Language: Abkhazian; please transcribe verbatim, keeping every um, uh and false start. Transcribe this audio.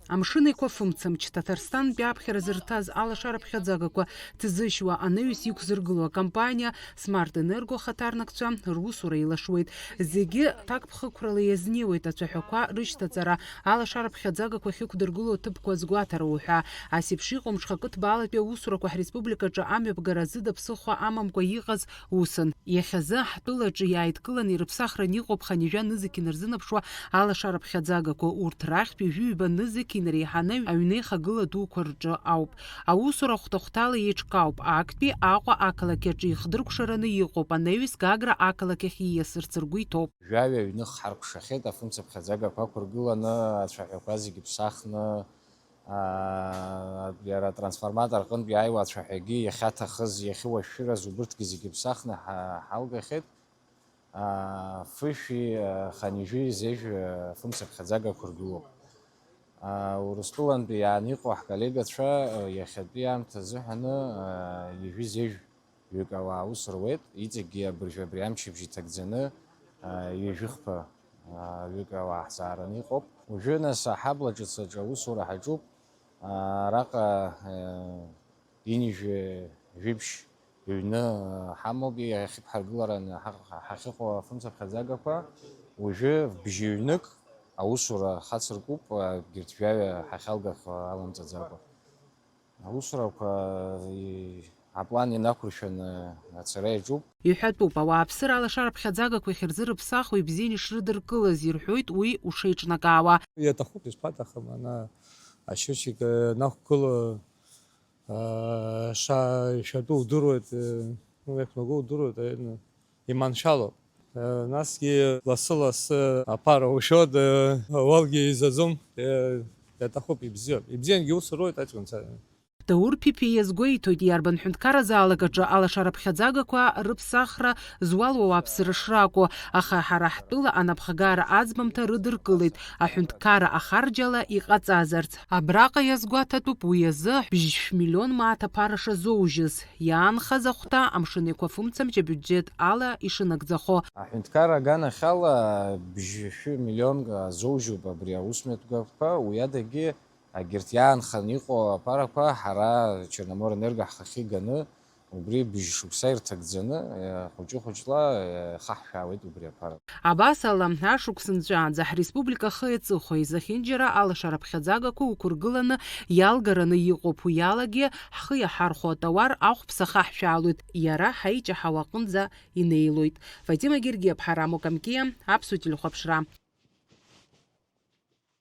Амшын Еиқәа фымцамч, Ҭаҭарстантәи аԥхьара зырҭаз алашара ԥхьаӡагақәа ҭзышьуа анаҩс иқәзыргыло акомпаниа Смарт Енерго ахаҭарнакцәа русура еилашуеит. Зегьы ҭакԥхықәрала иазнеиуеит ацәаҳәақәа рышьҭаҵара, алашара ԥхьаӡагақәа ахьықәдыргыло аҭыԥқәа азгәаҭара уҳәа. Ас еиԥш иҟоу мҽхакы ҭбаалатәи аусурақәа ҳреспубликаҿы амҩаԥгара азы даԥсыхәа амамкәа иҟаз усын. Иахьазы ҳтәылаҿы иааидкыланы ирыԥсахран иҟоуп хынҩажәа нызқь инарзынаԥшуа алашара ԥхьаӡагақәа, урҭ рахьтә ҩажәи ҩба нызқь инареиҳаны аҩнеихагыла дуқәа рҿы ауп. Аусура хәҭа-хәҭала еиҿкаауп, актәи Аҟәа ақалақь аҿы ихдыркәшараны иҟоуп, анаҩс Гагра ақалақь ахь ииасырц ргәы иҭоуп. Жәаҩа ҩных ҳаркәшахьеит, афымца ԥхьаӡагақәа ақәыргыланы, ацәаҳәақәа зегьы ԥсахны, аа, иара атрансформатор аҟынтә иааиуа ацәаҳәагьы иахьаҭахыз, иахьыуашәшәыраз убырҭгьы зегьы ԥсахны ҳа-, ҳалгахьеит. Аа, фышәи, аа, хынҩажәи зежә, аа, фымца ԥхьаӡага ақәыргылоуп. Аа, Урыстәылантәи иааны иҟоу ҳколлегацәа, аа, иахьатәи аамҭа азыҳәаны, аа, ҩажәи зежә ҩык ауаа аус руеит, иҵегьгьы абыржәы абри амчыбжь иҭагӡаны, аа, ҩажәихԥа, аа, ҩык ауаа ҳзаараны иҟоуп. Уажәы, нас, аҳабла ҿыц аҿы аусура ҳаҿуп. Араҟа, аа, ҩынҩажәи жәибжь ҩны, аа, ҳамоуп, иахьыԥҳаргылараны ҳа-, ҳахьыҟоу афымцаԥхьаӡагақәа. Уажәы бжьыҩнык аусура хацыркуп, аа, егьырҭ жәаҩа ҳахьалгахо аламҵаӡакәа. Аусурақәа, и-, аплан инақәыршәаны ацара иаҿуп. Иҳәатәуп, ауааԥсыра алашара ԥхьаӡагақәа ахьырзырыԥсахуа ибзианы ишрыдыркылаз, ирҳәоит уи ушеиҿнакаауа. Иаҭахуп, исԥаҭахым, ана ашьыцик, э, нақәгыло, э, ша-, ишәатәу удыруеит, э, ну, иақәнаго удыруеит, э, иманшәалоуп. Э, насгьы лассы-лассы аԥара ушәоит, э, уалгьы изаӡом, э, иаҭахуп, ибзиоуп. Ибзиангьы ус руеит аҷкәынцәа. Даур Ԥиԥиа иазгәеиҭоит, иарбан ҳәынҭқарразаалак аҿы алашара ԥхьаӡагақәа рыԥсахра зуалуа ауааԥсыра шракәу, аха ҳара ҳтәыла анапхгара аӡбамҭа рыдыркылеит, аҳәынҭқарра ахарџь ала иҟаҵазарц. Абраҟа иазгәаҭатәуп уи азы бжьшә миллион мааҭ аԥара шазоужьыз, иаанхаз ахәҭа Амшын Еиқәа фымцамч абиуџьет ала ишынагӡахо. Аҳәынҭқарра аганахьала бжьшәы миллионк азоужьуп абри аусмҩаԥгатәқәа, уи адагьы егьырҭ иаанханы иҟоу аԥарақәа ҳара Черноморэнерго ҳхахьы иганы, убри быжь шықәса ирҭагӡаны, э, хәыҷы-хәыҷла, э, хаҳшәаауеит убри аԥара. Абас ала, ашықәс нҵәаанӡа ҳреспублика ахи аҵыхәеи зехьынџьара алашара ԥхьаӡагақәа уқәыргыланы иалгараны иҟоуп, уи алагьы ҳхы иаҳархәо атауар ахәԥса хаҳшәаалоит, иара ҳаиҷаҳауа аҟынӡа инеилоит. Фатима Гергиаԥҳа, Рамо Камкиа, Аԥсуа телехәаԥшра.